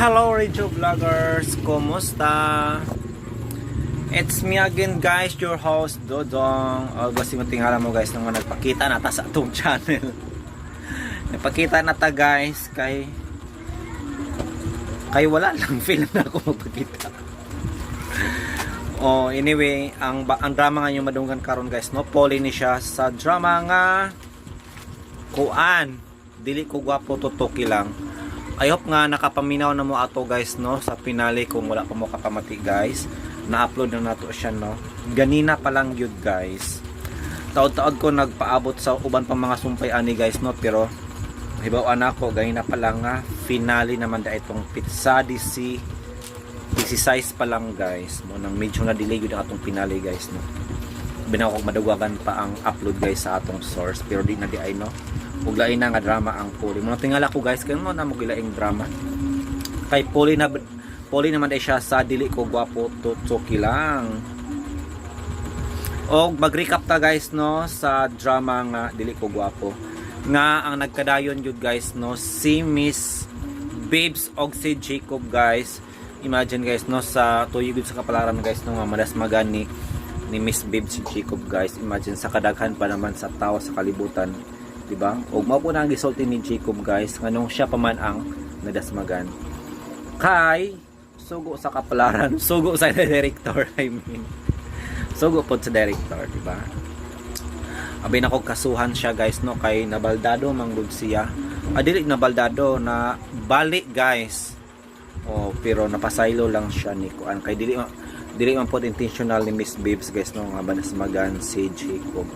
Hello, Radio Vloggers! Kumusta? It's me again, guys, your host Dodong. O basta mo tingala mo, guys, nung nagpakita na ta sa atong channel. Nagpakita na ta, guys, kay wala lang feel na ako magpakita. Oh, anyway, ang drama nga yung madunggan karon, guys, no? Poli ni siya sa drama nga kuan, Dili Ko Gwapo Tutuki Lang. I hope nga nakapaminaw na mo ato, guys, no, sa finale. Kung wala pa mo kapamati, guys, na-upload na nato siya, no, ganina pa lang yun, guys. Taod-taod ko nagpaabot sa uban pa mga sumpay ani, guys, no, pero hibaw ako ganina pa lang nga finale naman da itong pizza DC 16 pa lang, guys, mo nang medyo na delay yun ang atong finale, guys, no. Binaw ko madugwagan pa ang upload, guys, sa atong source, pero di na di ay, no, ug lain na nga drama ang puli mo. Tingala ko, guys, kay mo na mo gilaing drama kay puli na puli naman ay siya sa Dili Ko Gwapo Tutsuki Lang. Og mag-recap ta, guys, no, sa drama nga Dili Ko Gwapo nga ang nagkadayon jud, guys, no, si Miss Babes og si Jacob, guys. Imagine, guys, no, sa tuyo gud sa kapalaran, guys, no, nga madasmagan ni Miss Babes si Jacob, guys. Imagine sa kadaghan pa naman sa tao sa kalibutan, di ba? Og mao po na ang gisulti ni Jacob, guys, nganong siya pa man ang nadasmagan kay sugo sa kapalaran, sugo sa director, I mean, sugo pod sa director, di ba? Abi nako kasuhan siya, guys, no, kay nabaldado manggod siya. Ah, dili nabaldado, na balik, guys. Oh, pero napasaylo lang siya ni kuan kay dili man pod intentional ni Miss Babes, guys, no, nga banasmagan si Jacob.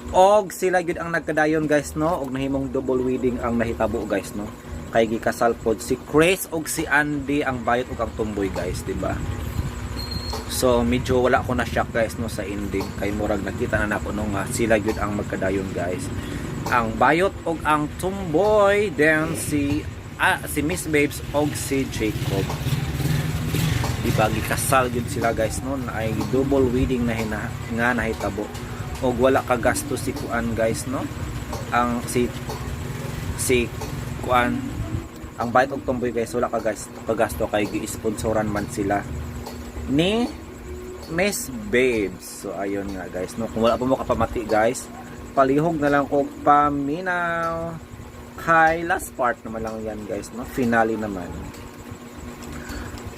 Og sila gyud ang nagkadayon, guys, no, og nahimong double wedding ang nahitabo, guys, no, kay gikasal pod si Chris og si Andy, ang bayot ug ang tumboy, guys, di ba? So medyo wala ko na shock, guys, no, sa ending kay murag nakita na nako, no, nga sila gyud ang magkadayon, guys, ang bayot og ang tumboy, then si Miss Babes og si Jacob, di ba? Gikasal gyud sila, guys, no, na ay double wedding na nga nahitabo og wala ka gasto si kuan, guys, no, ang si si kuan, ang bayot og tumboy, guys. Wala ka guys kagasto kay gi-sponsoran man sila ni Miss Babes. So ayun nga, guys, no, kung wala pa mo kapamati, guys, palihog na lang ko paminaw kay last part naman lang yan, guys, no, finale naman.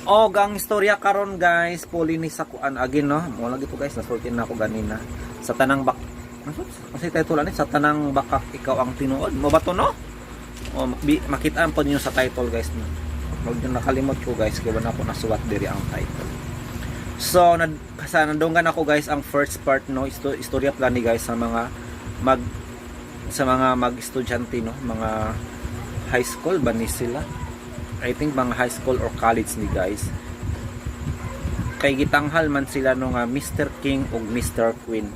Og ang istorya karon, guys, puli ni sa kuan again, no. Mo lagi to, guys, nasulti na ako ganina. Sa tanang bak Kasi title ani, Sa Tanang Bakak Ikaw ang Tinuod. Mo ba to, no? O makita po niyo sa title, guys, no. Wag niyo nakalimot ko, guys, kay wala ako nasuwat diri ang title. So sa nandunggan ako, guys, ang first part, no, istorya plan ni, guys, sa mga mag-estudyante, no, mga high school ba ni sila? I think mga high school or college ni, guys. Kay gitanghal man sila, no, nga Mr. King ug Mr. Queen.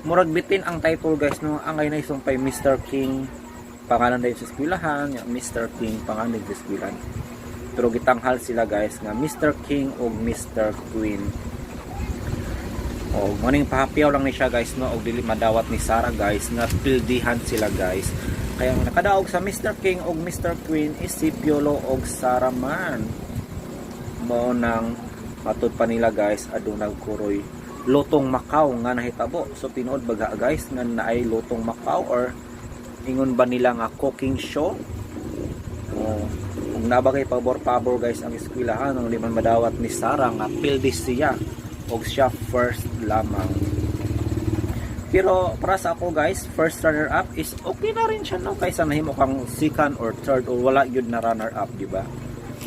Murag bitin ang title, guys, no, ang ay naisumpay Mr. King pangalan din sa eskwelahan, ya, Mr. King pangalan din sa eskwelahan. Pero gitanghal sila, guys, nga Mr. King ug Mr. Queen. O maning pahapyaw lang ni siya, guys, no, og dili madawat ni Sarah, guys, nga pildihan sila, guys. Kaya ang nakadaog sa Mr. King ug Mr. Queen is si Piolo og Sarah man. Mao nang matud pa nila, guys, aduna kuroy lotong Macau nga nahitabo. So tinuod baga, guys, nga naay lotong Macau or ingon ba nila nga cooking show. Oh, ug naa ba kay pabor-pabor, guys, ang eskwelahan ang di man madawat ni Sarah nga pildi siya og siya first lamang. Pero para sa ako, guys, first runner up is okay na rin siya, no, kaysa nahimo kang second or third or wala yun na runner up, di ba?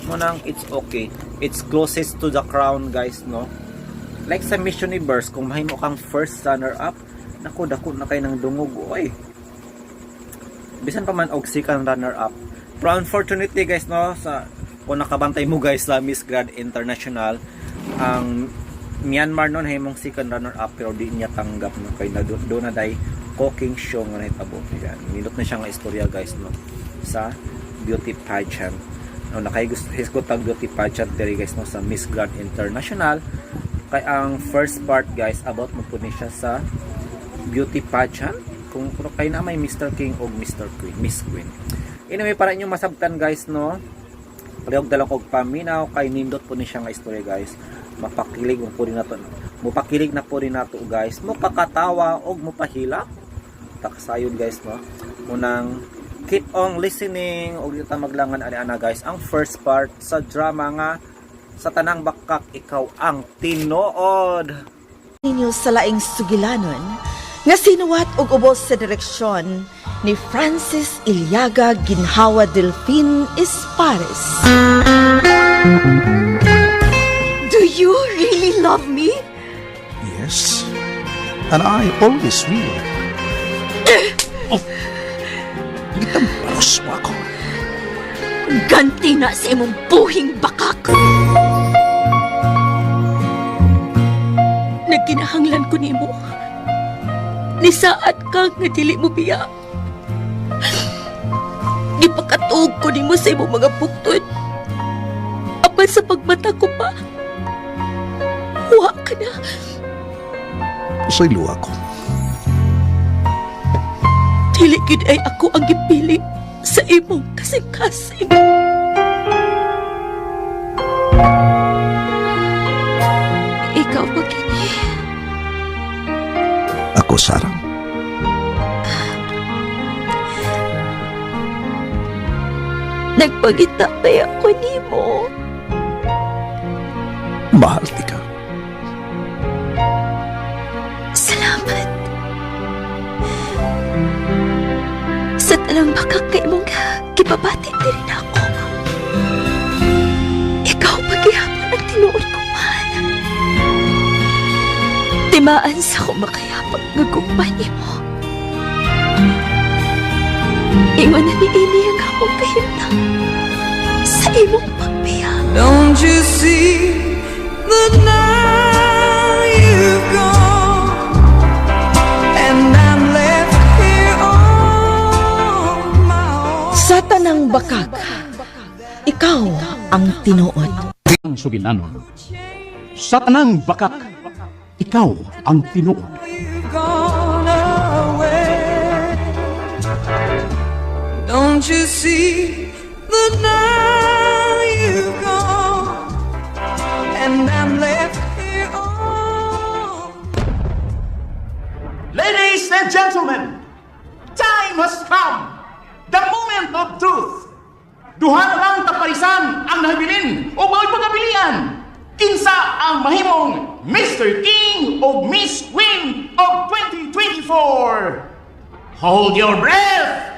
Mo nang it's okay. It's closest to the crown, guys, no. Like sa Miss Universe, kung mahimo kang first runner up, nako, dako na kay ng dungog, oy. Bisan pa man og second runner up. Pero unfortunately, guys, no, sa kung nakabantay mo, guys, sa Miss Grand International, ang Myanmar noon himong second runner up pero di niya tanggap, no, kay na do na day cooking show nga nahitabo. Yan. Nindot na siya nga istorya, guys, no, sa beauty pageant. No, hisgot tag beauty pageant diri, guys, no, sa Miss Grand International kay ang first part, guys, about mo po ni siya sa beauty pageant kung kay na may Mr. King o Mr. Queen, Miss Queen. Anyway, para inyong masabtan, guys, no, Palihog na lang kog paminaw kay nindot po ni siya nga istorya, guys. Mapakilig mo po rin nato. Mupakilig na po rin nato, guys. Mupakatawa og mupahilak. Taksayon, guys, no. Munang keep on listening og di ta maglangan ani ana, guys, ang first part sa drama nga Sa Tanang Bakak, Ikaw ang Tinuod. Ninyo sa laing sugilanon nga sinuwat og ubos sa direksyon ni Francis Iliaga Ginhawa Delfin Espares. Do you really love me? Yes. And I always will. Oh, gitamparos mo ako. Ganti na sa imong buhing bakak. Nagkinahanglan ko nimo. Nisaad ka nga dili mo biya. Gipakatuog ko nimo sa imong mga buktod. Apan sa pagmata ko pa, wa ka na. Sa luwa ko. Dili gyud ay ako ang gipili sa imong kasing-kasing. Ikaw ba kini? Ako, Sarah. Nagpangita ba ako nimo? Mahal ti ka. Salamat. Sa tanang baka kay mong gipabati diri na ako. Ikaw paghihapon ang tinuod kong mahal. Timaan sa akong makayapag nga gugma nimo. Ingon na ni ini ang akong kahimtang sa imong pagbiya. Don't you see that now you've gone and I'm left here on my own? Sa Tanang Bakak, Ikaw ang Tinuod. Ang sugilanon. Sa Tanang Bakak, Ikaw ang Tinuod. You've gone away. Don't you see that now you've gone and I'm left here on Ladies and gentlemen, time has come! The moment of truth! Duha na lang taparisan ang nahabilin o mao'y pagkabilian. Kinsa ang mahimong Mr. King o Miss Queen of 2024? Hold your breath!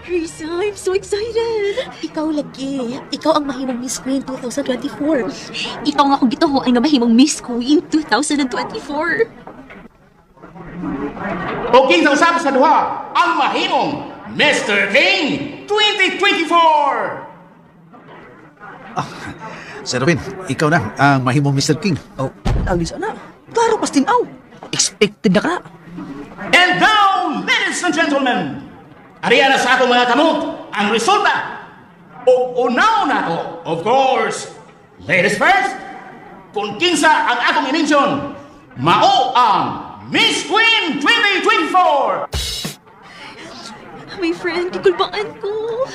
Risa, I'm so excited! Ikaw lagi. Ikaw ang mahimong Miss Queen 2024. Ikaw nga akong gituho ay nga mahimong Miss Queen 2024. O kinsa usab sa duha ang mahimong Mr. King 2024? Sir Robin, ikaw na ang mahimong Mr. King. Oh, alis na. Klaro pas tinaw. Expected na ka. And now, ladies and gentlemen, ariya na sa akong mga kamot ang resulta. O unaw na ako, of course, ladies first, kung kinsa ang akong i-mention, mao ang Miss Queen 2024! My friend, gikulbaan ko.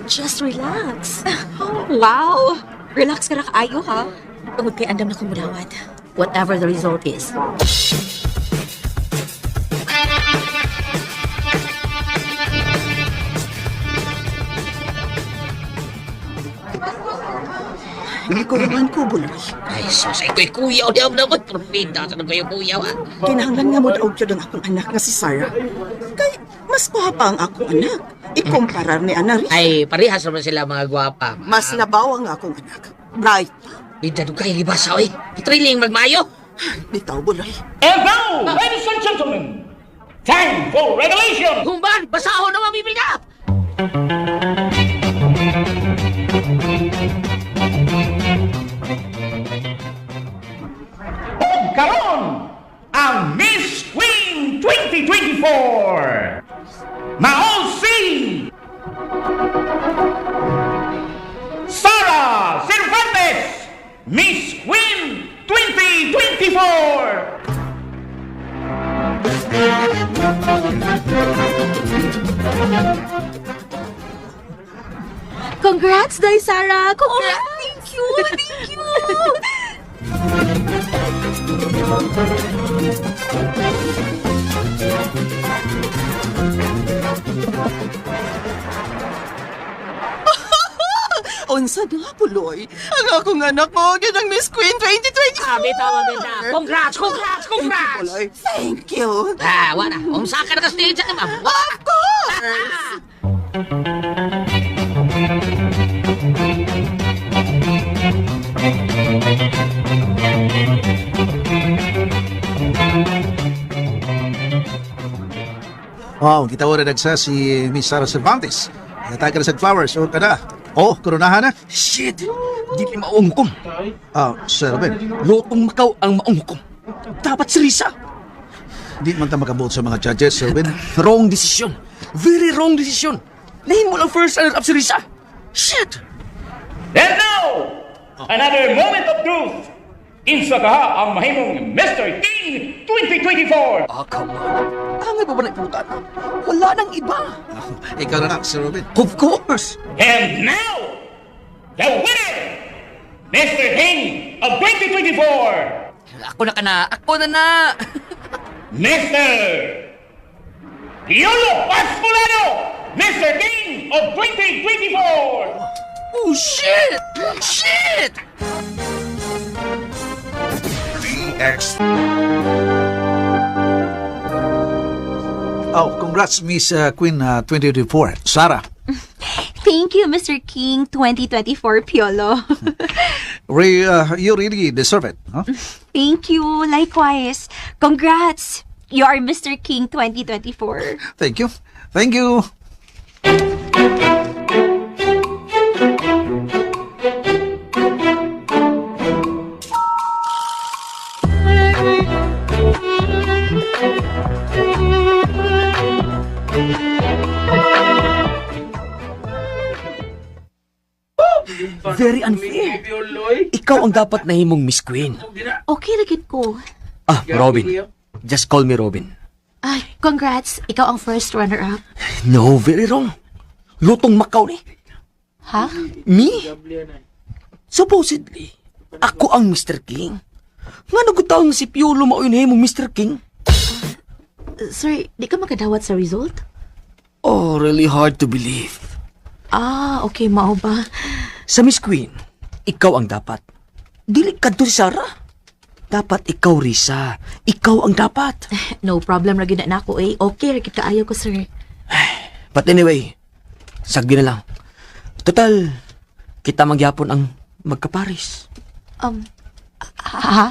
Just relax. Wow! Relax ka na kaayo, ha? Tungod kay andam na kumudawat. Whatever the result is. Gikulungan ko, Buloy. Ay, sus, ay ko'y kuyaw. Di ako na ko'y turbida. Saan kayo kuyaw, ha? Kinahanglan nga mo daog yun ang akong anak nga si Sarah. Kay, mas gwapa ang akong anak. Ikumparar ni Ana Risa. Ay, parehas naman sila mga gwapa. Mas labaw ang akong anak. Bright. Bida doon kayo gibasa, oy. Thrilling magmayo. Bitaw, Buloy. And now, ladies and gentlemen, time for revelation! Humban, basahon na mabibili na! Og karon ang Miss Queen 2024! Mao si Sarah Cervantes, Miss Queen 2024! Congrats, Day Sarah! Congrats! Oh, thank you! Thank you! Unsa na, Puloy? Ang akong anak mo, yun ang Miss Queen 2024! Ah, bitaw, bitaw. Congrats, congrats, congrats! Puloy, thank you! Ah, wala. Unsa ka na ka stage ka, ma'am? Of course! Wow, kita na nagsa si Miss Sarah Cervantes. Natag ka na sa flowers o kada. Oh, koronahan na. Shit! Dili maungkom. Ah, Sir Robin, Lotong Macau ang maungkom. Dapat si Risa. di man ta makabuot sa mga judges, Sir Robin. Wrong decision. Very wrong decision. Nahimo lang first runner-up si Risa. Shit! And now, another moment of truth. Kinsa kaha ang mahimong Mr. King 2024. Ah, come on. Angay pa ba na iputan? Wala nang iba. Ikaw na lang, Sir Robin. Of course. And now, the winner, Mr. King of 2024, Ako na ka na. Ako na na. Mr. Piolo Pasculano, Mr. King of 2024. Oh, shit! Shit! Oh, congrats, Miss Queen 2024. Sarah, Thank you, Mr. King 2024 Piolo. you really deserve it. Huh? Thank you. Likewise. Congrats. You are Mr. King 2024. Thank you. Thank you. Very unfair. Ikaw ang dapat nahimong Miss Queen. Okay, lagit ko. Ah, Robin. Just call me Robin. Ay, congrats. Ikaw ang first runner-up. No, very wrong. Lutong Macau ni. Ha? Me? Supposedly, ako ang Mr. King. Nga nagutaong si Piolo mao yun mong Mr. King? Sir, di ka makadawat sa result? Oh, really hard to believe. Ah, okay, mao ba? Sa Miss Queen, ikaw ang dapat. Dili ka si Sarah. Dapat ikaw, Risa. Ikaw ang dapat. No problem ra gyud na nako eh. Okay ra gyud kaayo ko, sir. But anyway, sagdi na lang. Total, kita magyapon ang magkaparis. Ha?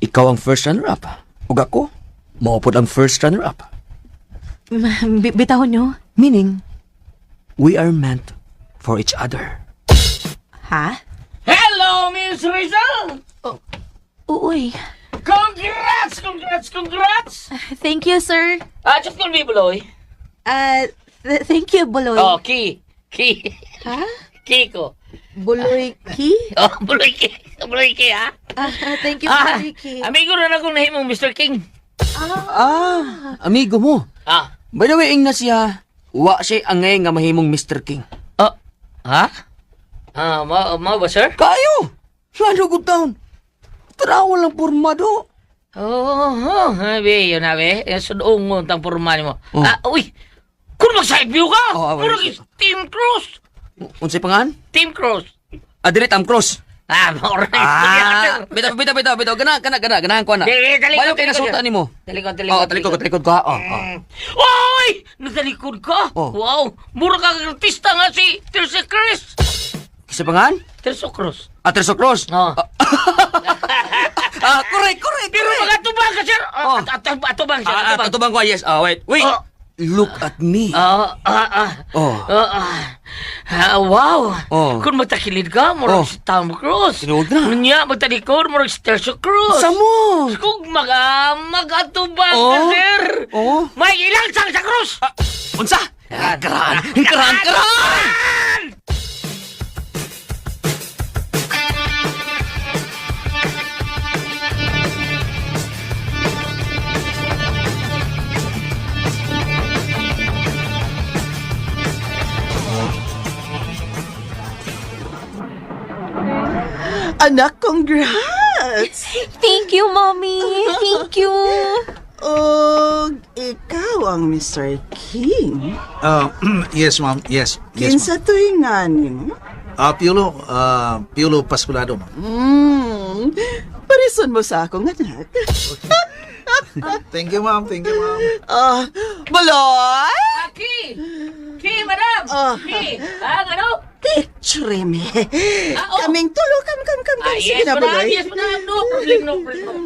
Ikaw ang first runner-up. Ug ako, maupod ang first runner-up. Bitawon nyo? Meaning, we are meant for each other. Ha? Hello, Miss Rizal! Uy. Congrats, congrats, congrats! Thank you, sir. Ah, just call me Buloy. Thank you, Buloy. Oh, Ki. Ki. Ha? Kiko. Buloy Ki? Oh, Buloy Ki. Buloy Ki, ha? Ah, thank you, Ah, Buloy Ki. amigo na akong nahimong Mr. King. Ah, amigo mo. Ah. By the way, ing na siya, wa siya angay nga mahimong Mr. King. Oh, ha? Ah, ma ba, sir? Kayo! Nga good down. Tarawa lang pormado. Oo, oh, abi, yun abi. Eh, Sunoong mo ang porma mo. Oh. Ah, uy! Kung mag-side view ka! Oh, ah, Murag wait. is Team Cross! Unsay pangan? Team Cross! Ah, dire Tom Cruise. Ah, maoray. Ah, bitaw, bitaw, bitaw, bitaw. Gana, gana, gana, ganahan ko na. Dili, talikod, Bayo kay talikod. nasuta nimo. Talikod, talikod, Oh, talikod, talikod ko. ha? Oh, oh. Oy! Natalikod ka? Oh. Wow! Mura ka kang artista nga si Teresa Cruz! Kinsa pangan? Teresa Cruz. Ah, Teresa Cruz. Oh. Ah, correct, correct, Pero correct. magatubang ka, sir! Oh. Ah, atubang, sir. Ah, ah, Atubang. atubang ko. Yes. Ah, wait. Wait. Oh. Look at me. Ah, ah, ah. Oh. Ah, ah. Ah, wow! Oh. Kung magtakilid ka, murag Oh. si Tom Cruise. Tinuod na. Unya, magtalikod, murag si Teresa Cruz. Samo. Kung mag-atubang ka, Oh. sir! Oh. May ilang sang sa Cruz! Unsa? Ah, karaan. Karaan, karaan. Anak, congrats! Thank you, Mommy. Thank you. Og ikaw ang Mr. King. Yes, ma'am. Yes. Yes, ma'am. Kinsa to'y nga nimo? Piolo, Piolo Pasculado, ma'am. Parison mo sa akong anak. Thank you, ma'am. Thank you, ma'am. Ah, Buloy! Ki! Ki, madam! Ah. Ki! Ang ano? Picture me. Ah, oh. Kaming tulo, kam, kam, kam, kam. Ah, Sige yes, na, madam. Buloy. Yes, madam. No problem, no problem.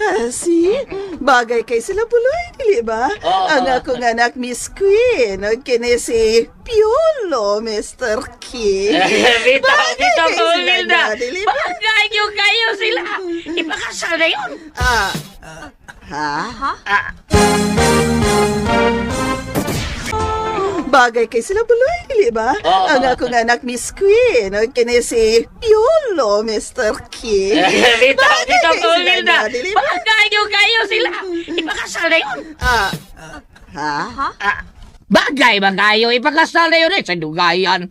Ah, see? Bagay kay sila, Buloy, dili ba? Oo. Ang akong anak, Miss Queen. Ang kini si Piolo, Mr. King. Bitaw, Bagay bitaw, kay sila Milda. nga, dili ba? Bagay yung kayo sila. Ipakasal na yun. Ah, ha? Ah. Bagay kay sila, Buloy, dili ba? Oo. Ang akong anak, Miss Queen. Ang kini si Piolo, Mr. King. Bitaw, Bagay bitaw, kay sila Milda. nga, dili ba? Bagay yung kayo sila. Ipakasal na yun. Ah, ha? Ah, bagay ba kayo? Ipakasal na yun eh. Sa dugayan.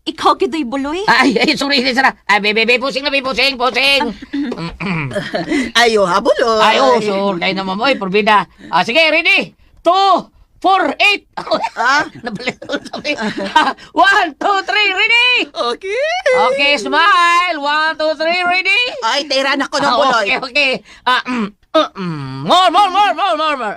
Ikaw gidoy Buloy. Ay, ay, sorry, sorry, Sarah. Ay, bebe, bebe, pusing na, be, pusing, pusing. Ayo ha, Buloy. Ay, oh, sure. Kayo naman, oy, porbida. Ah, sige, ready? 2, 4, 8. Ah? Nabalito. Sorry. 1, 2, 3, ready? Okay. Okay, smile. 1, 2, 3, ready? Ay, tira na ko ng Ah, Buloy. okay, okay. Ah, More, more, more, more, more, more.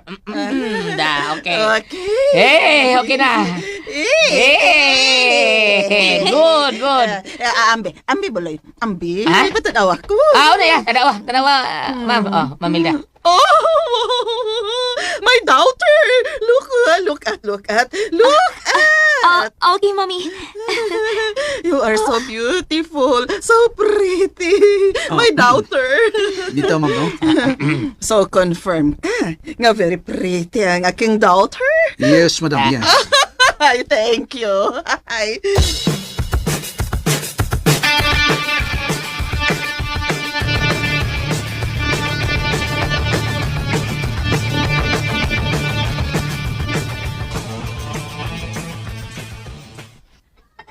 Da, okay. Okay. Hey, okay na. Eh. Hey, good, good. Ah, ambi, ambi Buloy. Ambi. Ha? Patanawa ko. Ah, una ya. Tanawa, tanawa. Ma'am, oh, Ma'am Hilda. Oh, my daughter! Look, ah, look at, look at, look Ah, at! okay, Mommy. You are so beautiful, so pretty. My daughter. Dito, ma'am, no? So confirm ka nga very pretty ang aking daughter. Yes, madam. Yes. Ay, thank you. Ay.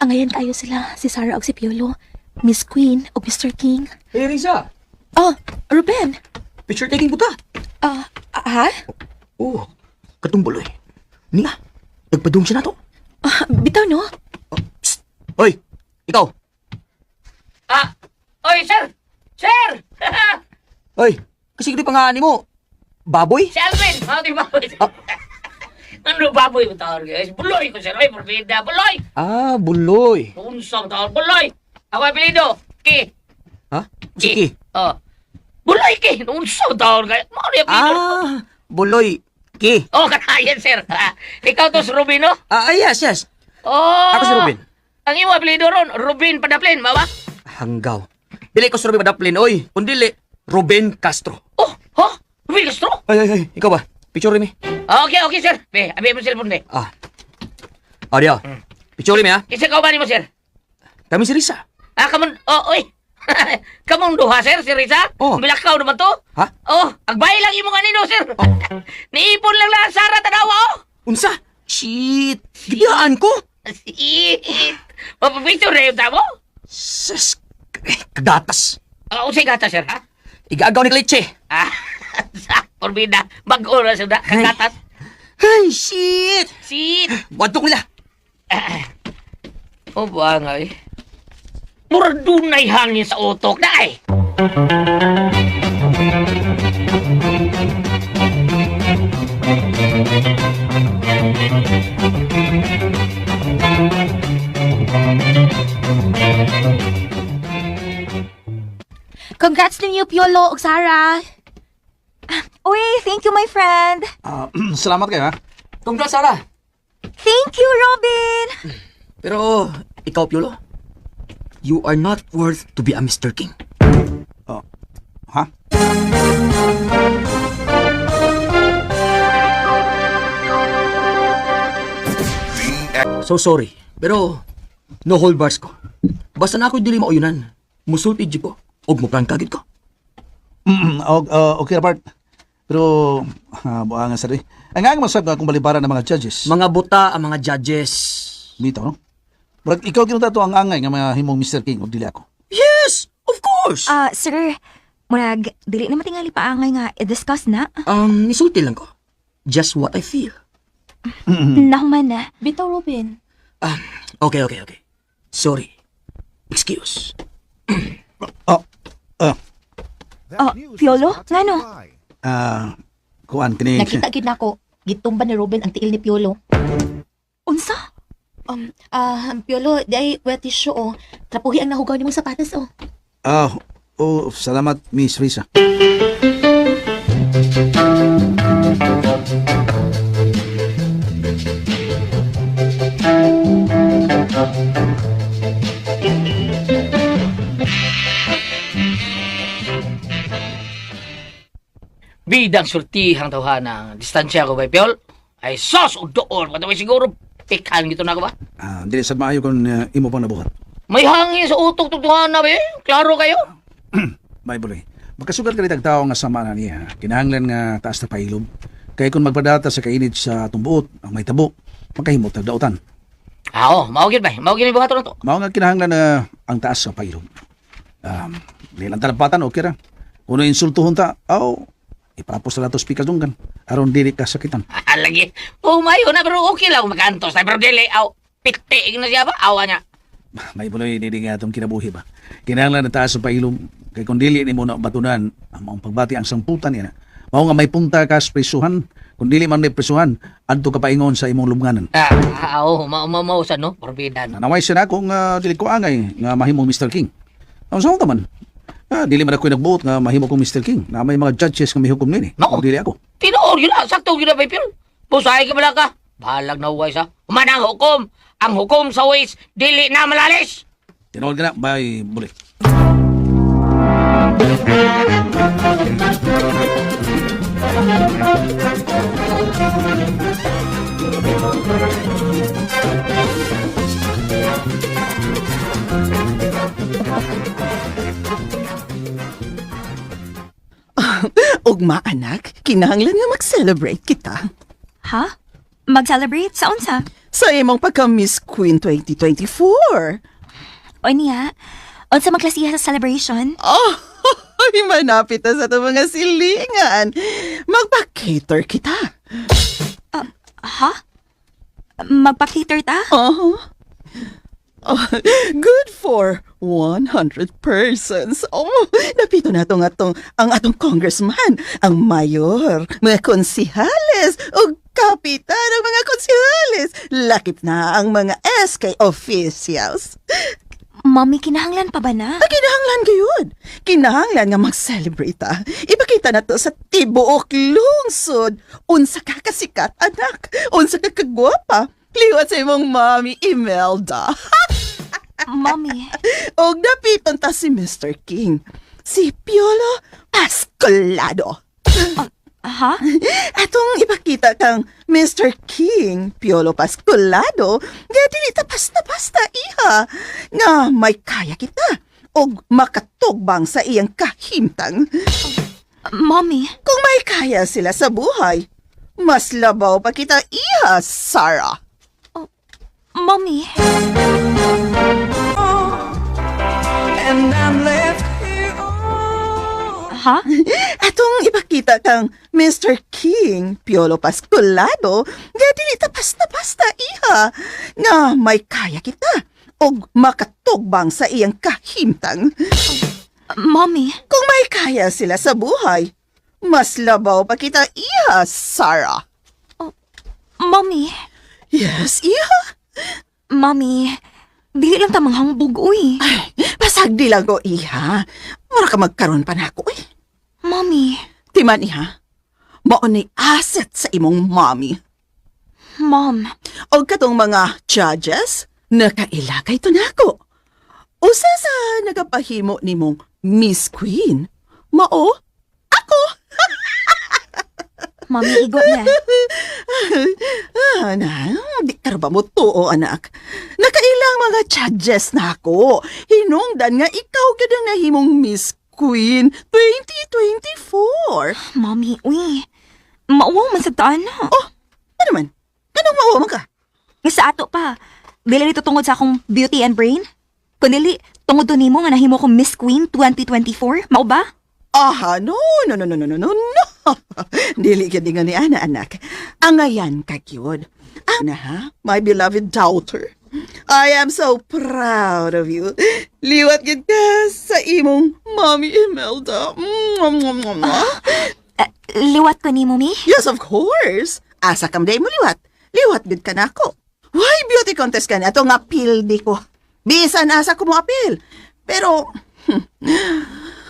Angayan kayo sila, si Sarah og si Piolo, Miss Queen og Mr. King. Hey, Risa! Oh, Ruben. Picture taking po ta! Ah, ha? Oh, katong Buloy. Niya, nagpadung siya na to. Ah, bitaw no? Psst! Hoy, ikaw! Ah, oy, sir! Sir! Hoy, kasi hindi pa nga mo. Baboy? Si Alvin! Oh, di baboy. Ano baboy mo tawag guys? Buloy ko sir. Oy, porbida. Buloy! Ah, Buloy. Unsa mo tawag? Buloy! Ako apelido. Ki. Ha? Sige. Oh. Buloy ki. Unsa mo tawag guys? Mao ni apelido. Ah, Buloy. Ki. Oh, kanayan sir. Ah, ikaw to si Rubin, no? Ah, yes, yes. Oh. Ako si Rubin. Ang imo apelido ron, Rubin Padaplin, mao ba? Hanggaw. Dili ko si Ruben Madaplin, oy. Kundili, Ruben Castro. Oh, ha? Ruben Castro? Ay, ay, ay. Ikaw ba? Picture mi. Okay, okay sir. Be, abi mo cellphone be. Ah. Ah, diya. Picture mi, ha? Isa ka ba nimo sir? Kami si Risa. Ah, kamon, oh, oy. Kamong duha, sir, si Risa? Oh. Bilakaw naman to. Ha? Oh, agbay lang imong anino, sir. Niipon lang lang Sara tanawa, oh. Unsa? Shit! Gibiyaan ko! Shit. Mapapicture na yung tamo? Sus! Kagatas! Ah, unsay gata, sir, ha? Igaagaw ni Kalitse! Ah, sa porbida. Bago na sir, kagatas. Ay, shit! Shit. Wadok nila! Oh, buang ay. Murag dunay hangin sa utok na ay. Congrats ninyo, Piolo og Sarah. Ah, Uy, thank you, my friend. Ah, salamat kayo, ha? Congrats, Sarah! Thank you, Robin. Pero, ikaw, Piolo, you are not worth to be a Mr. King. Oh. Ha? So sorry, pero no hold bars ko. Basta na ako'y dili mauyunan. Musulti jud ko og mo gid ko. Okay, Robert. Pero, buangan sa rin. Ang ang masab nga kung balibaran ng mga judges. Mga buta ang mga judges. Bitaw, no? Murag ikaw ginunta to ang angay nga mga himong Mr. King og dili ako. Yes! course. Ah, sir, murag dili na matingali paangay nga i-discuss na. Isulti lang ko. Just what I feel. Nahuman na. Bitaw, Robin. Ah, okay. Sorry. Excuse. Oh, oh, Oh, Piolo, ngano? ah, kuan kini. Nakita gid nako. Gitumba ni Robin ang tiil ni Piolo. Unsa? Piolo, di ay wet tissue oh. Trapuhi ang nahugaw nimong sapatos oh. Ah, oh, salamat Miss Risa. Bidang sultihang tawhana. Distansya ko ba, Piol? Ay, sos o doon. Kataway siguro, pikan gito na ko ba? Ah, dili sad maayo kung imo pang nabuhat. May hangin sa utok tugtuhan na, be. Klaro kayo. Bible eh. Magkasugat ka tag tao nga sama na niya. Kinahanglan nga taas na pailom. Kay kung magpadata sa kainit sa atong buot, ang may tabo, makahimot tag dautan. Ah, oh, mao gyud ba? Mao gyud buhaton na to. Mao nga kinahanglan na ang taas sa pailom. Dili lang talapatan, okay ra. Kung insultuhon ta, aw, iparapos na nato speaker dunggan. Aron dili ka sakitan. Ah, lagi. Oh, mayo na pero okay lang makantos. Ay, pero dili aw. Piti na siya ba? Awa niya. May buloy dili nga atong kinabuhi ba. Kinahanglan na taas sa pailom kay kung dili nimo na batunan ang maong pagbati ang sangputan niya. Mao nga may punta ka sa prisuhan, kung dili man may prisuhan, adto ka paingon sa imong lubnganan. Ah, ah, oh, mao mao mao sa no, porbida no. Naway siya na kung dili ko angay nga mahimong Mr. King. Ang sa man. Ah, dili man ako'y nagbuot nga mahimo kong Mr. King. Na may mga judges nga mihukom nini. Nako. Kung dili ako. Tinuor yun na, sakto yun na ba, Piol? Pusahay ka pala ka. Bahalag na huway sa. Human ang hukom. Ang hukom sa ways, dili na malalis. Tinuod ka na, bye, buli. Ugma anak, kinahanglan nga mag-celebrate kita. Ha? Mag-celebrate sa unsa? Sa imong pagka Miss Queen 2024. O niya, unsa magklasiha sa celebration? Oh, ay, manapit na sa itong mga silingan. Magpa-cater kita. Ha? Magpa-cater ta? Uh-huh. Oh, good for 100 persons. Oh, napito na tong atong ang atong congressman, ang mayor, mga konsihales, ug kapitan ng mga konsihales. Lakip na ang mga SK officials. Mommy, kinahanglan pa ba na? Ah, kinahanglan gayud. Kinahanglan nga mag-celebrate ah. Ipakita na to sa tibuok lungsod. Unsa ka kasikat, anak. Unsa ka kagwapa. Liwat sa imong mami, Imelda. Mommy, Og napiton ta si Mr. King. Si Piolo Pascolado. ha? Atong ipakita kang Mr. King Piolo Pascolado nga dili ta basta-basta iha nga may kaya kita og makatugbang sa iyang kahimtang. Mommy, Kung may kaya sila sa buhay, mas labaw pa kita iha, Sarah. Mommy. And I'm left here all Ha? Atong ipakita kang Mr. King Piolo Pascolado nga dili ta basta-basta iha nga may kaya kita og makatugbang sa iyang kahimtang. Mommy, Kung may kaya sila sa buhay, mas labaw pa kita iha, Sarah. Mommy, Yes, iha. Mommy, dili lang ta manghambog, uy. Ay, pasag di lang ko, iha. Mura ka magkaroon pa nako, eh. Mommy, Timan, iha. Mao ni asset sa imong mommy. Mom, Og katong mga judges, nakailakay to nako. Usa sa nagapahimo nimong Miss Queen. Mao, ako. Mommy, igo na. Ah, na, di ka ba mo tuo, anak? Nakailang mga judges na ako. Hinungdan nga ikaw gid ang nahimong Miss Queen 2024. Mommy, uy. Mauwaw man sa taan na. Oh, ano man? Anong mauwa man ka? Nga sa ato pa. Dili nito tungod sa akong beauty and brain. Kundili, Tungod to nimo nga nahimo kong Miss Queen 2024, mao ba? Aha, no, no, no, no, no, no, no, no. Dili gyud ingon ni ana, anak. Angayan ka gyud. Ana ha, my beloved daughter. I am so proud of you. Liwat gyud ka sa imong Mommy Imelda. Mwah, mwah, mwah, mwah. Liwat ko nimo, Mi? Yes, of course. Asa kam day mo liwat. Liwat gud ka nako. Why beauty contest ka na? Ato nga pildi ko. Bisan asa ko mo apil. Pero,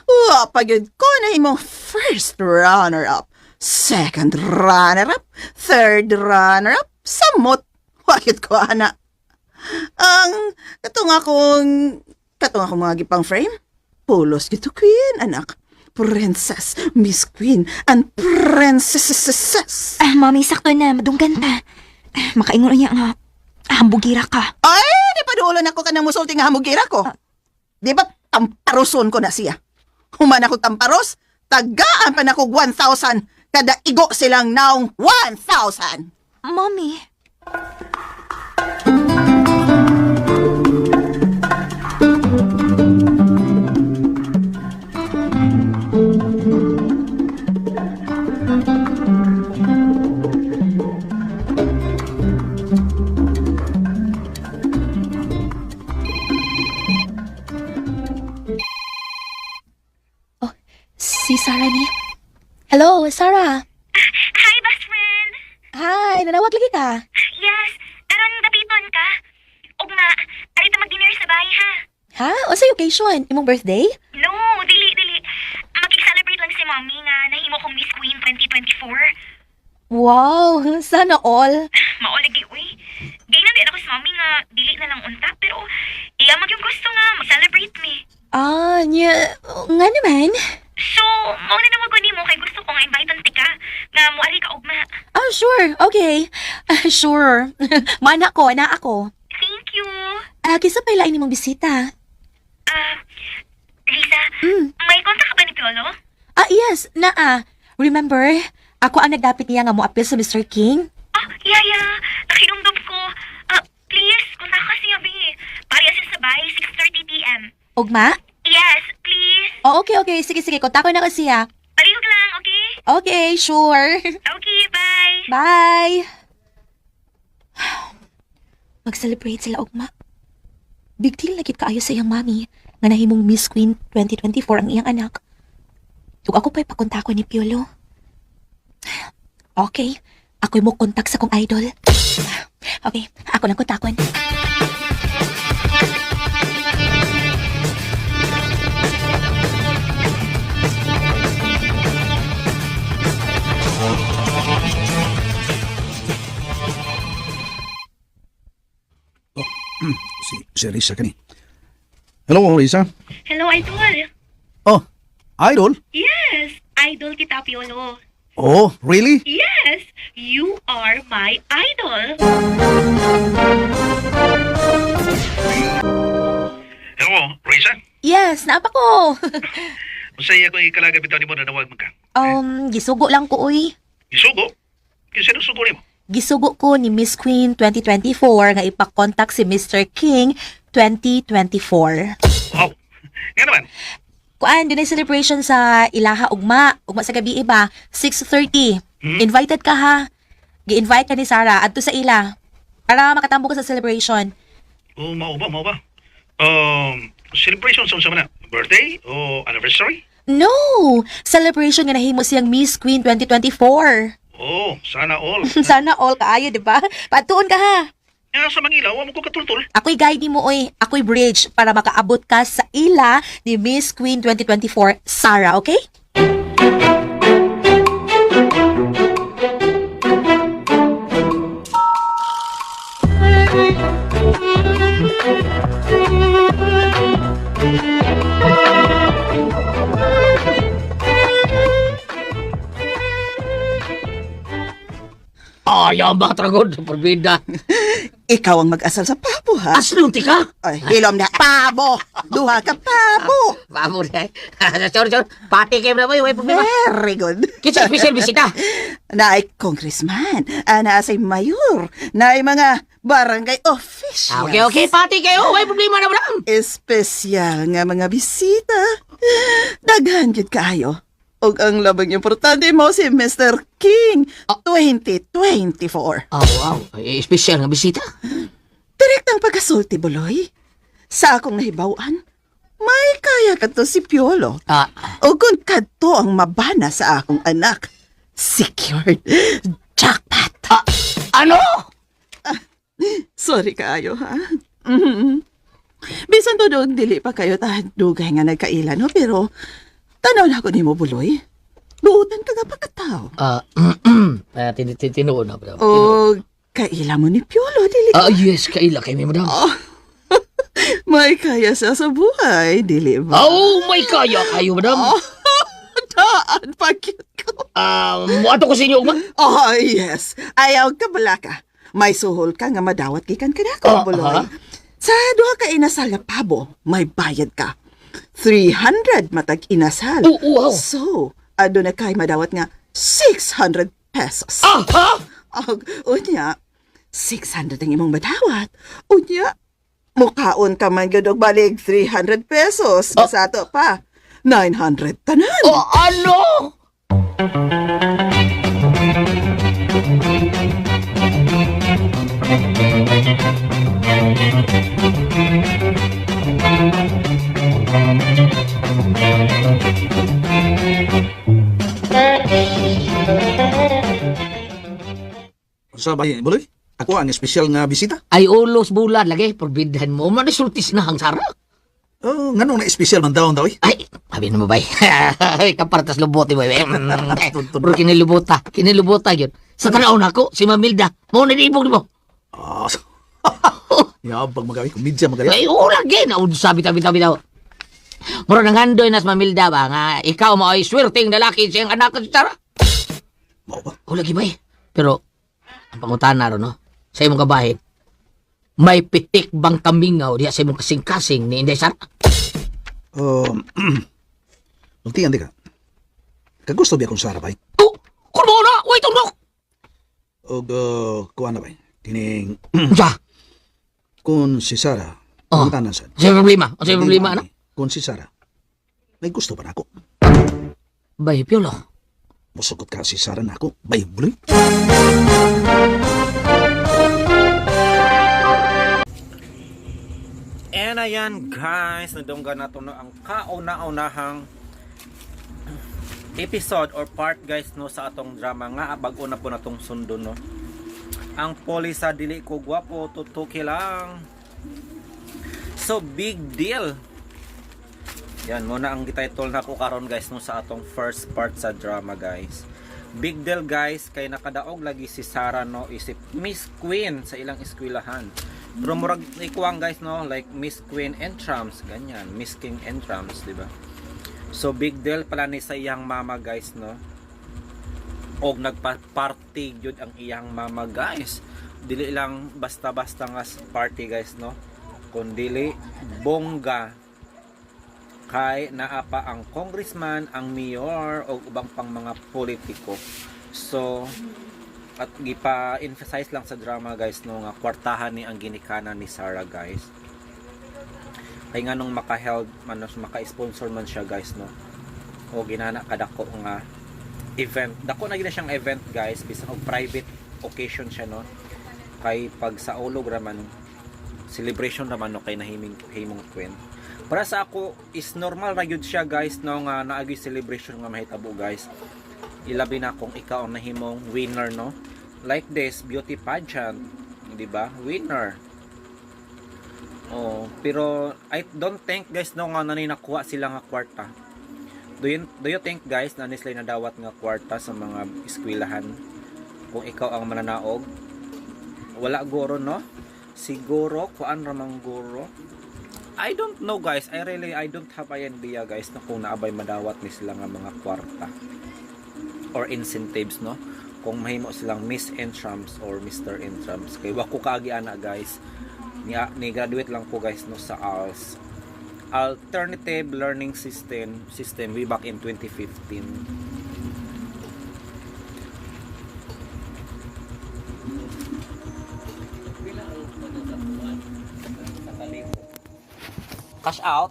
wa pa gyud ko na imong first runner-up, second runner-up, third runner-up, samot. Wa gyud ko ana. Ang katong akong mga gipang frame, pulos gito queen, anak. Princess, Miss Queen, and princess. Ah, Mommy, sakto na. Madunggan ta. Ah, makaingon niya nga. Hambugira ka. Ay, di pa duolon ako kanang musulti nga hamugira ko. Di ba tamparoson ko na siya? Human ako tamparos, tagaan pa na ko 1,000 kada igo silang naong 1,000. Mommy. Oh, si Sarah ni. Hello, Sarah. Hi, best friend! Hi, nanawag lagi ka. Yes, aron dapiton ka. Ugma, arita mag-dinner sa bahay ha. Ha? O sa occasion? Imong birthday? No, dili, dili. Makik-celebrate lang si Mommy nga nahimo kong Miss Queen 2024. Wow, sana all. Maolagi, uy. Gay na din ako sa Mommy nga dili na lang unta, pero iya mag yung gusto nga mag-celebrate me. Ah, niya, nga naman. So, mao na naman ko nimo kay gusto ko nga invite ka nga moari ka ugma. Ah, sure. Okay. Ah, sure. Mana ko, na ako. Thank you. Ah, kinsa pa ilain nimong bisita? Ah, Risa, may kontak ka ba ni Piolo? Ah, yes, naa. Remember, ako ang nagdapit niya nga moapil sa Mr. King. Ah, yeah. Nakinumdum ko. Ah, please, kontak ka siya, be. Parehas siya sa bahay, 6:30 p.m. Ugma? Yes, please. Oh, okay. Sige, sige. Kontak ko na kasi siya. Palihog lang, okay? Okay, sure. Okay, bye. Bye! Mag-celebrate sila, Ugma. Big deal na gid kaayo sa iyang mami nga nahimong Miss Queen 2024 ang iyang anak. Ug ako pa'y pakontako ni Piolo. Okay, ako'y mo kontak sa kong idol. Okay, ako lang kontakon. Si Risa kani. Hello, Risa. Hello, Idol. Oh, idol? Yes, idol kita, Piolo. Oh, really? Yes, you are my idol. Hello, Risa. Yes, naapa ko. Unsay ako ikalaga bitaw nimo na nawag man ka? Gisugo lang ko, uy. Isugo? Kinsa nang sugo nimo? Gisugo ko ni Miss Queen 2024 nga ipakontak si Mr. King 2024. Wow. Nga naman. Kuan, dunay celebration sa Ilaha Ugma. Ugma sa gabi iba, 6:30. Invited ka ha. Gi-invite ka ni Sarah adto sa ila para makatambo ka sa celebration. Oh, mao ba, mao ba? Celebration sa unsa man na? Birthday o anniversary? No! Celebration nga nahimo siyang Miss Queen 2024. Oh, sana all. Sana all kaayo, di ba? Patuon ka ha. Nga sa Manila, wa mo ko katultol. Ako'y guide nimo oy, ako'y bridge para makaabot ka sa ila ni Miss Queen 2024, Sarah, okay? Ayaw ba tragod, porbida. Ikaw ang mag-asal sa pabo, ha? Aslong tika. Ay, hilom na. Pabo! Duha ka, pabo! Pabo na. Sorry, sorry. Pati kayo na ba? May problema. Very good. Kinsa special bisita? Naay congressman, ah, naasay mayor, naay mga barangay officials. Ah, okay, okay, pati kayo. Way problema na, madam. Espesyal nga mga bisita. Daghan gyud kaayo. Og ang labing importante mo si Mr. King 2024. Oh, wow. Eh, espesyal nga bisita. Direktang pagkasulti, Buloy. Sa akong nahibaw-an, may kaya kadto si Piolo. Ah, O kung kadto ang mabana sa akong anak, secured. Jackpot. Ah, ano? Sorry kaayo, ha? Mhm. Bisan to doon, dili pa kayo ta dugay nga nagkaila, no? Pero, tanaw na ako nimo, Buloy. Buutan ka nga pagkatao. Ah, tinuon na, madam. O, kaila mo ni Piolo, dili Ah, yes, kaila kay mi, madam. May kaya siya sa buhay, dili ba? Oh, may kaya kayo, madam. Oh, daan, pagkit ko. Ah, muato ko sa inyo, ugma. Oh, yes. Ayaw ka balaka. May suhol ka nga madawat gikan kanako, Oh, Buloy. aha. Sa duha ka inasal nga pabo, may bayad ka. 300 matag inasal. Oh, wow. So, aduna kay madawat nga 600 pesos. Ah, ha? Og unya, 600 ang imong madawat. Unya, mukaon ka man gyud og balig 300 pesos. Oh. Sa ato pa, 900 tanan. Oh, ano? Sa bayan, Buloy? Ako ang espesyal nga bisita. Ay, ulos bulan lagi. Porbidhan mo. Manisultis na ang Sara. Oh, nganong na espesyal man daw daw eh? Ay, sabi na mo bay. Kapartas lubot mo bay. Pero kinilubota. Kinilubota yun. Sa tanaw na ako, si Mamilda. Mo na ibog mo. Ah, yabag magawi, komedya magawi. Ay, oo lagi. Naud sabi tabi tabi daw. Mura nang handoy nas Mamilda ba nga ikaw mo ay swerteng lalaki siyang anak si Sara. Mao ba? Oo lagi bay. Pero ang pangutana ron no, sa imong kabahin, may pitik bang kamingaw diha sa imong kasing-kasing ni Inday Sara? Ultian di ka. Kagusto biya kong Sara bay? Oh, kun mo na, wait tundok. Og kuan na bay? Kining Unsa? kung si Sara, Oh. pangutana sad. Unsay problema? Unsay problema ano? Kung si Sara, may gusto pa nako. Bay, Piolo. Musugot ka si Sara nako. Bay, Buloy. And ayan guys, nadunggan nato no ang kauna-unahang episode or part guys no sa atong drama nga bag-o na po natong sundon no. Ang polisa dili ko gwapo, tutuki lang. So big deal. Yan muna ang gititle na ko karon guys no sa atong first part sa drama guys. Big deal guys kay nakadaog lagi si Sarah no isip Miss Queen sa ilang eskwelahan. Pero murag ikuang guys no like Miss Queen Entrams ganyan, Miss King Entrams, di ba? So big deal pala ni sa iyang mama guys no. Og nagpa-party gyud ang iyang mama guys. Dili lang basta-basta nga party guys no. Kundili bongga kay naa pa ang congressman, ang mayor o ubang pang mga politiko. So at gipa-emphasize lang sa drama guys no nga kwartahan ni ang ginikanan ni Sarah guys. Kay nganong maka-held man maka-sponsor man siya guys no. O ginana kadako nga event. Dako na gina siyang event guys bisan og private occasion siya no. Kay pag sa ulog raman celebration raman no kay nahiming himong queen. Para sa ako is normal ra gyud siya guys no nga naagi celebration nga mahitabo guys. Ilabi na kung ikaw ang nahimong winner no. Like this beauty pageant, di ba? Winner. Oh, pero I don't think guys no nga nanay nakuha sila nga kwarta. Do you think guys na sila nadawat nga kwarta sa mga eskwelahan kung ikaw ang mananaog? Wala guro no? Siguro kuan ra man guro. I don't know guys. I really I don't have an idea guys na kung naabay madawat ni sila nga mga kwarta or incentives no kung mahimo silang Miss Entrams or Mr. Entrams kay wa ko kaagi ana guys ni graduate lang ko guys no sa ALS Alternative Learning System way back in 2015. Cash out.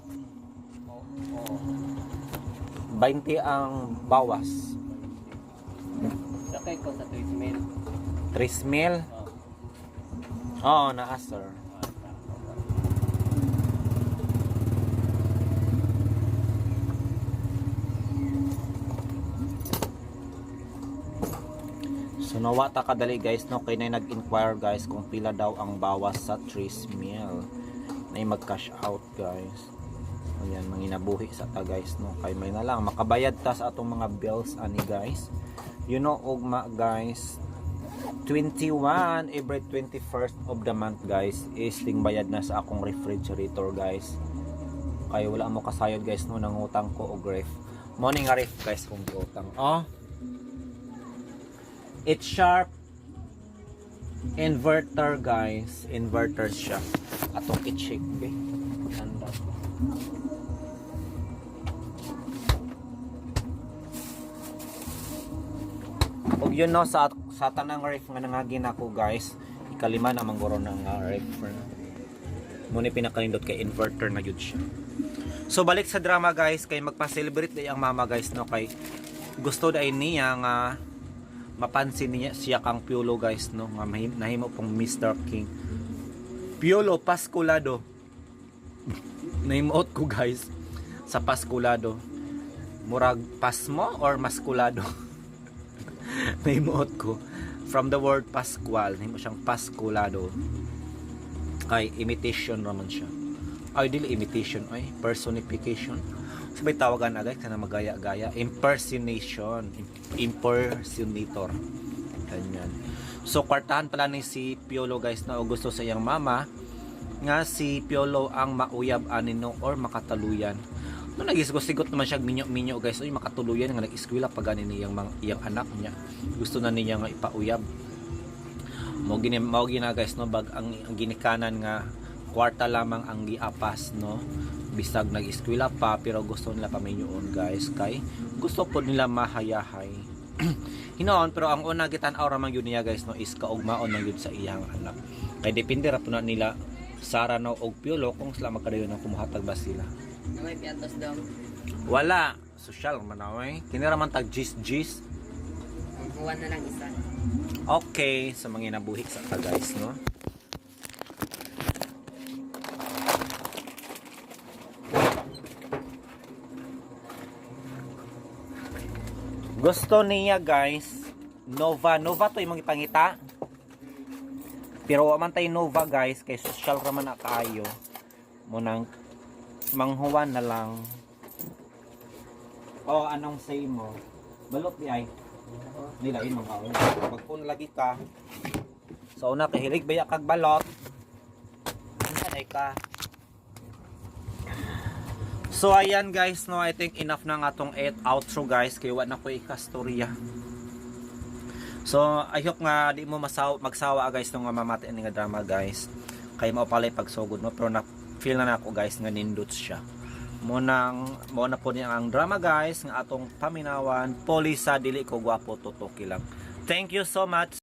20 ang bawas. Sakay ko sa 3 mil. 3 mil? Oo, naa sir. So nawa ta kadali guys no, kay na nag-inquire guys kung pila daw ang bawas sa 3 mil. Nay mag-cash out guys. Ayan, manginabuhi sa ta guys no, kay may na lang makabayad ta sa atong mga bills ani guys. You know ugma guys, 21 every 21st of the month guys is ting bayad na sa akong refrigerator guys. Kay wala mo kasayod guys no, nangutang ko og ref. Mo ni nga ref guys kung giutang. Oh. It's sharp inverter guys, inverter siya. Atong i-check eh. Tanda. Ug yun no, sa tanang ref nga nangagi nako guys, ikalima na mangguro na nga ref. Mo ni pinakanindot kay inverter na gyud siya. So balik sa drama guys, kay magpa-celebrate day ang mama guys no, kay gusto day niya nga mapansin niya siya kang Piolo guys no, nga nahimo pong Mr. King. Piolo Pasculado. Nahimuot ko guys sa Pasculado. Murag pasmo or maskulado. Nahimuot ko from the word Pascual, nahimo siyang Pasculado. Ay imitation raman siya. Ay dili imitation, ay personification. Sabay tawagan agad kana magaya-gaya, impersonation, impersonator. Ganyan. So kwartahan pala ni si Piolo guys na gusto sa iyang mama nga si Piolo ang mauyab ani no or makataluyan. No nagisgot-sigot naman siya minyo-minyo guys, uy makatuluyan nga nag-eskwela pa gani niyang mga iyang anak niya. Gusto na niya nga ipauyab. Mo gina guys no, bag ang ginikanan nga kwarta lamang ang giapas no, bisag nag-eskwela pa pero gusto nila paminyoon guys, kay gusto po nila mahayahay. Hinoon, pero ang una gitan-aw ra man gyud niya guys no is kaugmaon man gyud sa iyang anak. Kay depende ra po na nila Sara no og Piolo kung sila magkadayon ng kumuhatag ba sila. May piatos daw. Wala, social man away. Kini ra man tag gis gis. Magkuha na lang isa. Okay, sa mga nabuhi sa ta guys no. Gusto niya guys, Nova, Nova to imong ipangita. Pero wa man tay Nova guys, kay social ra man na kaayo. Munang manghuwan na lang. Oh, anong say mo? Balot di ay. Nilain mga kaon. Pagpun lagi ka. So una kahilig baya kag balot. Unsa day ka? So ayan guys no, I think enough na nga tong 8 outro guys kay wa na ko ikastorya. So I hope nga di mo magsawa guys nung nga mamati ani nga drama guys. Kay mao palay pagsugod no, pero na feel na nako guys nga nindot siya. Mo nang mo na po niya ang drama guys nga atong paminawan, Polisa Dili Ko Gwapo Tutuki Lang. Thank you so much.